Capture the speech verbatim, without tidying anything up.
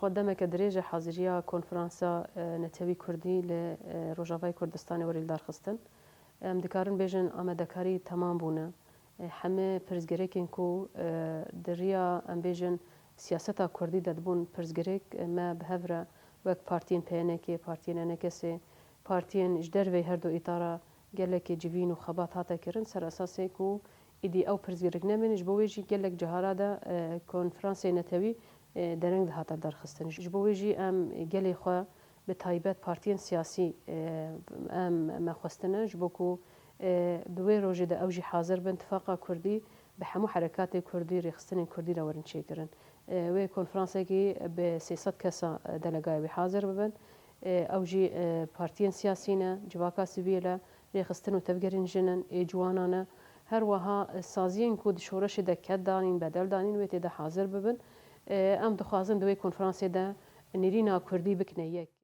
Xwe demeke dirêj e haziriya konferansa, e, netewî kurdî li, e, Rojavayê Kurdistanê werî li dar xistin. Em dikarin bêjin amadekarî temam bûne. E, hemî pirsgirêkên ku, e, di riya, em bêjin, siyaseta kurdî de dibûn pirsgirêk, e, me bi hev re wek partiyên P N K, partiyên N K S, partiyên ji derveyî her du îtara gelekê civîn û xebat hate kirin, ser esasê ku îdî ew pirsgirêk nemînin, ji bo wê jî gelek cihara de, e, konferansê netewî, e, dereng dihate derxistin. Ji bo wê jî em gelê xwe, bi taybet partiyên siyasî, e, em me xwestine, ji bo ku, e, bi wê rojê de ew jî hazir bin tifaqa kurdî bi hemû herekatê kurdî, rêxistinên kurdî re werin çêkirin. E, wê konferansekî bi sê sed kesa, e, delegaye wî hazir bibin. E, ew jî, e, partiyên siyasî ne, civaka sivîl e, rêxistin û tevgerên jin in, ê ciwanan e. Her wiha, e, saziyên ku di şoreşê de ked danîn, bedel danîn, wê tê de hazir bibin. E, em dixwazin di wê konferansê de nêrîna kurdî bikine yek.